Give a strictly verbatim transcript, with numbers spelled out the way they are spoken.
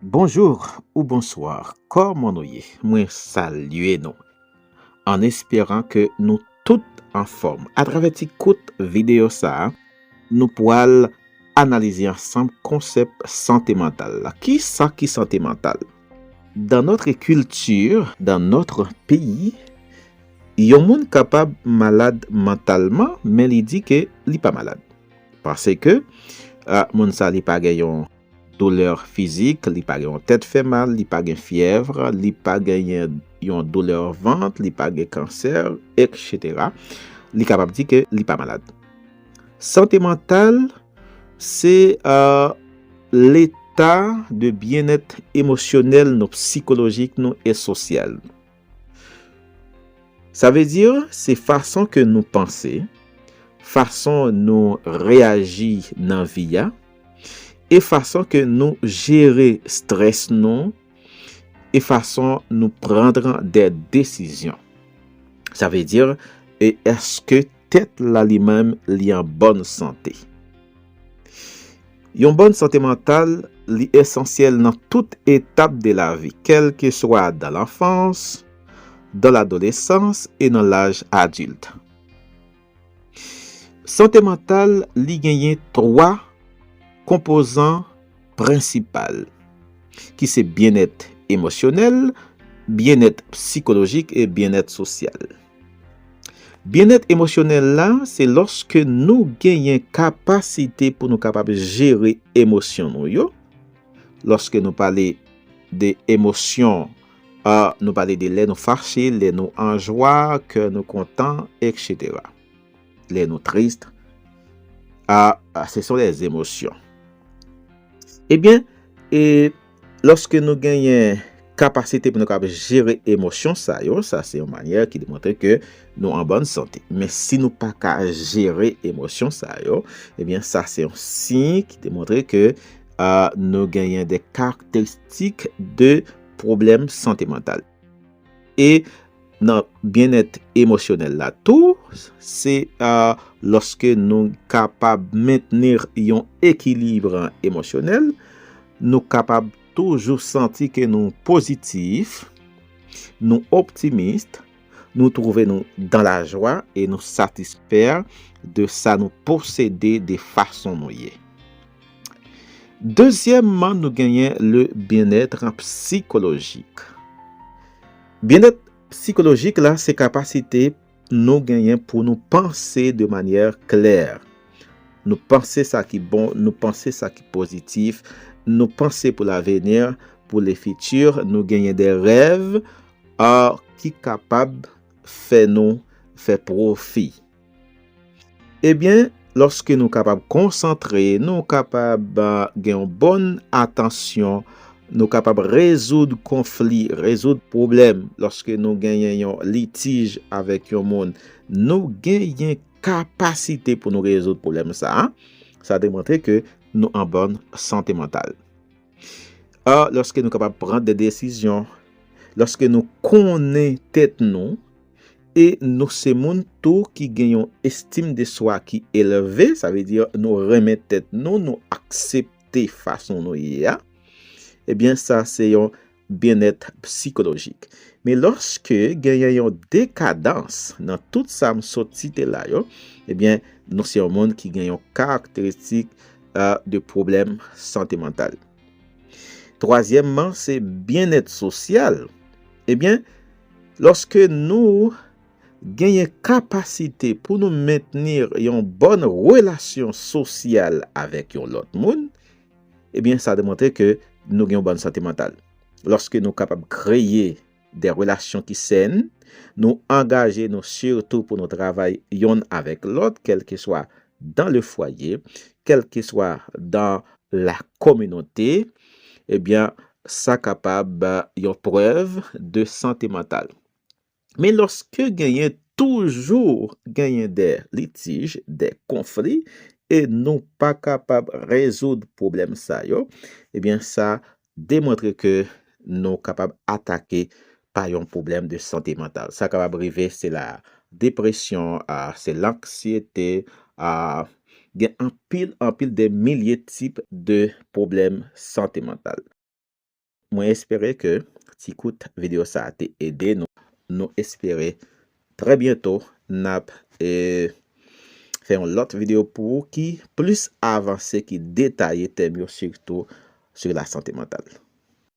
Bonjou ou bonswa, kòman nou ye? Mwen salye nou. An esperan ke nou tout anfòm. Atravè ti kout videyo sa a, nou pral analize ansanm konsèp sante mantal la. Kisa ki sante mantal? Dans notre culture, dans notre pays, yon moun kapab malad mantalman, men li di ke li pa malad. Paske, a, moun sa li pa gen yon doulè fizik, li pa gen yon tèt fè mal, li pa gen fyèv, li pa genyen yon doulè vant, li pa gen kansè, etsetera. Li kapab di ke li pa malad. Sante mantal, se, a, leta de byennèt emosyonèl nou, sikolojik nou e sosyal nou. Sa vle di, se fason ke nou panse, fason nou reyaji nan vi a, e fason ke nou jere strès nou, e fason nou pran de desizyon. Sa vle di, e èske tèt la li menm li an bòn sante? Yon bòn sante mantal, li esansyèl nan tout etap de lavi, kèlkeswa dans l'enfance, dans l'adolescence e nan laj adilt. Sante mantal, li genyen twa konpozan prensipal, ki se byennèt emosyonèl, byennèt sikolojik e byennèt sosyal. Byennèt emosyonèl la, se lòske nou genyen kapasite pou nou kapab jere emosyon nou yo. Lòske nou pale de emosyon, a, nou pale de lè nou fache, lè nou an jwa, kè nou kontan, etsetera. Lè nou tris, a, a, ce sont les émotions. Ebyen, e, lòske nou genyen kapasite pou nou kapab jere emosyon sa yo, sa se yon manyè ki demontre ke nou an bòn sante. Men si nou pa ka jere emosyon sa yo, ebyen, sa se yon siy ki demontre ke, a, nou genyen de karakteristik de pwoblèm sante mantal. E nan byennèt emosyonèl la tou, se, a, lòske nou kapab mentni yon ekilib emosyonèl, nou kapab toujou santi ke nou pozitif, nou optimis, nou twouve nou dans la joie e nou satisfè de sa nou posede, de fason nou ye. Dezyèmman, nou genyen le bien-être psychologique. Byennèt sikolojik la, se kapasite nou genyen pou nou panse de manyè klè. Nou panse sa ki bon, nou panse sa ki pozitif, nou panse pou laveni, pou le fiti, nou genyen de rèv, a, ki kapab fè nou fè pwofi. Ebyen, lòske nou kapab konsantre, nou kapab, a, gen yon bòn atansyon, nou kapab rezoud konfli, rezoud pwoblèm, lòske nou genyen yon litij avèk yon moun, nou genyen kapasite pou nou rezoud pwoblèm sa a, sa demontre ke nou an bòn sante mantal. A, lòske nou kapab pran de desizyon, lòske nou konnen tèt nou, e nou se moun tou ki gen yon estim de swa ki elve, sa vle di nou renmen tèt nou, nou aksepte fason nou ye a, ebyen, sa se yon byennèt sikolojik. Men lòske genyen yon dekadans nan tout sa m sot site la yo, ebyen, nou se yon moun ki gen yon karakteristik, a, de pwoblèm sante mantal. Twazyèmman, se byennèt sosyal. Ebyen, lòske nou genyen kapasite pou nou mentni yon bòn relasyon sosyal avèk yon lòt moun, ebyen, sa demontre ke nou gen yon bòn sante mantal. Lòske nou kapab kreye de relasyon ki sèn, nou angaje nou sitou pou nou travay yonn avèk lòt, kèlkeswa dans le foyer, kèlkeswa dans la communauté, ebyen, sa kapab, a, yon prèv de sante mantal. Men lòske genyen, toujou genyen de litij, de konfli, e nou pa kapab rezoud pwoblèm sa yo, ebyen, sa demontre ke nou kapab atake pa yon pwoblèm de sante mantal. Sa kapab rive, se la depresyon, a, se lanksyete, a, gen anpil, anpil de milye tip de pwoblèm sante mantal. Mwen espere ke ti kout videyo sa a te ede nou. Nou espere trè byento n ap e, fè yon lòt videyo pou ou ki plis avanse, ki detaye tèm yo, sitou sou lasante mantal.